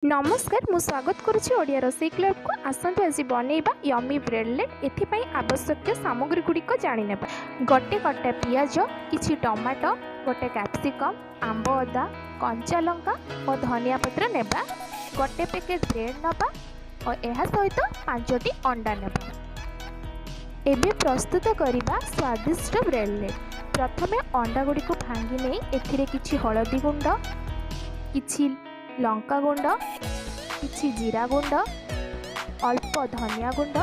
ନମସ୍କାର, ମୁଁ ସ୍ୱାଗତ କରୁଛି ଓଡ଼ିଆ ରୋଷେଇ କ୍ଲବକୁ। ଆସନ୍ତୁ, ଆଜି ବନେଇବା ୟମି ବ୍ରେଡ଼ଲେଟ୍। ଏଥିପାଇଁ ଆବଶ୍ୟକୀୟ ସାମଗ୍ରୀ ଗୁଡ଼ିକ ଜାଣିନେବା। ଗୋଟେ କଟା ପିଆଜ, କିଛି ଟମାଟୋ, ଗୋଟେ କ୍ୟାପ୍ସିକମ୍, ଆମ୍ବ ଅଦା, କଞ୍ଚା ଲଙ୍କା ଓ ଧନିଆ ପତ୍ର ନେବା। ଗୋଟେ ପ୍ୟାକେଟ୍ ବ୍ରେଡ଼୍ ନେବା ଓ ଏହା ସହିତ 5ଟି ଅଣ୍ଡା ନେବା। ଏବେ ପ୍ରସ୍ତୁତ କରିବା ସ୍ୱାଦିଷ୍ଟ ବ୍ରେଡ଼ଲେଟ୍। ପ୍ରଥମେ ଅଣ୍ଡା ଗୁଡ଼ିକୁ ଭାଙ୍ଗି ନେଇ ଏଥିରେ କିଛି ହଳଦୀ ଗୁଣ୍ଡ, କିଛି ଲଙ୍କା ଗୁଣ୍ଡ, କିଛି ଜିରା ଗୁଣ୍ଡ, ଅଳ୍ପ ଧନିଆ ଗୁଣ୍ଡ,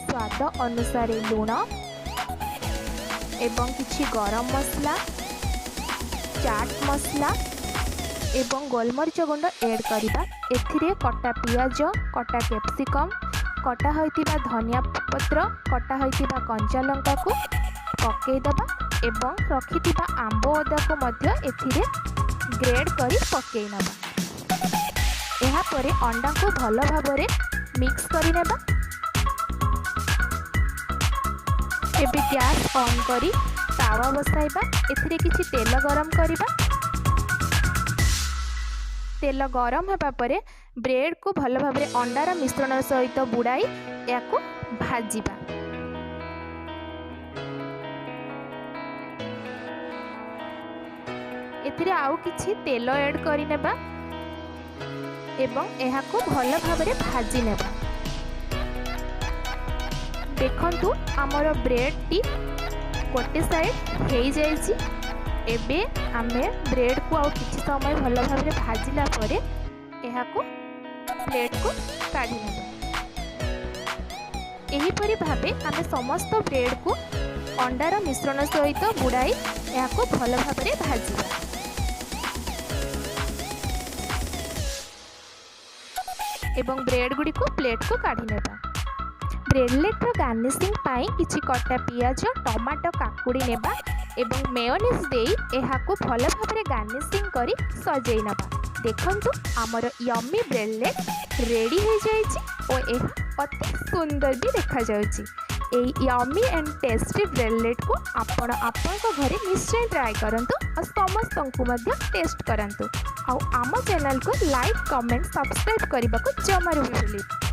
ସ୍ୱାଦ ଅନୁସାରେ ଲୁଣ ଏବଂ କିଛି ଗରମ ମସଲା, ଚାଟ୍ ମସଲା ଏବଂ ଗୋଲମରିଚ ଗୁଣ୍ଡ ଏଡ଼୍ କରିବା। ଏଥିରେ କଟା ପିଆଜ, କଟା କ୍ୟାପ୍ସିକମ୍, କଟା ହୋଇଥିବା ଧନିଆ ପତ୍ର, କଟା ହୋଇଥିବା କଞ୍ଚା ଲଙ୍କାକୁ ପକାଇଦେବା ଏବଂ ରଖିଥିବା ଆମ୍ବ ଅଦାକୁ ମଧ୍ୟ ଏଥିରେ ଗ୍ରେଡ୍ କରି ପକାଇ ନେବା। ଏହାପରେ ଅଣ୍ଡାକୁ ଭଲ ଭାବରେ ମିକ୍ସ କରିନେବା। ଏବେ ଗ୍ୟାସ୍ ଅନ୍ କରି ତାୱା ବସାଇବା। ଏଥିରେ କିଛି ତେଲ ଗରମ କରିବା। ତେଲ ଗରମ ହେବା ପରେ ବ୍ରେଡ଼କୁ ଭଲ ଭାବରେ ଅଣ୍ଡାର ମିଶ୍ରଣ ସହିତ ବୁଡ଼ାଇ ଏହାକୁ ଭାଜିବା। ଏଥିରେ ଆଉ କିଛି ତେଲ ଏଡ଼୍ କରିନେବା ଏବଂ ଏହାକୁ ଭଲ ଭାବରେ ଭାଜି ନେବା। ଦେଖନ୍ତୁ, ଆମର ବ୍ରେଡ଼ଟି ଗୋଟେ ସାଇଡ଼୍ ହେଇଯାଇଛି। ଏବେ ଆମେ ବ୍ରେଡ଼କୁ ଆଉ କିଛି ସମୟ ଭଲ ଭାବରେ ଭାଜିଲା ପରେ ଏହାକୁ ପ୍ଲେଟ୍କୁ କାଢ଼ି ନେବା। ଏହିପରି ଭାବେ ଆମେ ସମସ୍ତ ବ୍ରେଡ଼କୁ ଅଣ୍ଡାର ମିଶ୍ରଣ ସହିତ ବୁଡ଼ାଇ ଏହାକୁ ଭଲ ଭାବରେ ଭାଜିବା ଏବଂ ବ୍ରେଡ଼୍ ଗୁଡ଼ିକୁ ପ୍ଲେଟ୍କୁ କାଢ଼ି ନେବା। ବ୍ରେଡ଼ଲେଟ୍ର ଗାର୍ନିସିଂ ପାଇଁ କିଛି କଟା ପିଆଜ, ଟମାଟୋ, କାକୁଡ଼ି ନେବା ଏବଂ ମେୟୋନିଜ୍ ଦେଇ ଏହାକୁ ଭଲ ଭାବରେ ଗାର୍ନିସିଂ କରି ସଜେଇ ନେବା। ଦେଖନ୍ତୁ, ଆମର ୟମି ବ୍ରେଡ଼ଲେଟ୍ ରେଡ଼ି ହୋଇଯାଇଛି ଓ ଏହା ଅତି ସୁନ୍ଦର ବି ଦେଖାଯାଉଛି। ଏଇ ୟମି ଆଣ୍ଡ ଟେଷ୍ଟି ବ୍ରେଡ଼ଲେଟ୍କୁ ଆପଣ ଆପଣଙ୍କ ଘରେ ନିଶ୍ଚୟ ଟ୍ରାଏ କରନ୍ତୁ ଆଉ ସମସ୍ତଙ୍କୁ ମଧ୍ୟ ଟେଷ୍ଟ କରାନ୍ତୁ। ଆଉ ଆମ ଚ୍ୟାନେଲକୁ ଲାଇକ୍, କମେଣ୍ଟ, ସବସ୍କ୍ରାଇବ୍ କରିବାକୁ ଜମାରୁ ବି ଭୁଲିବେନି।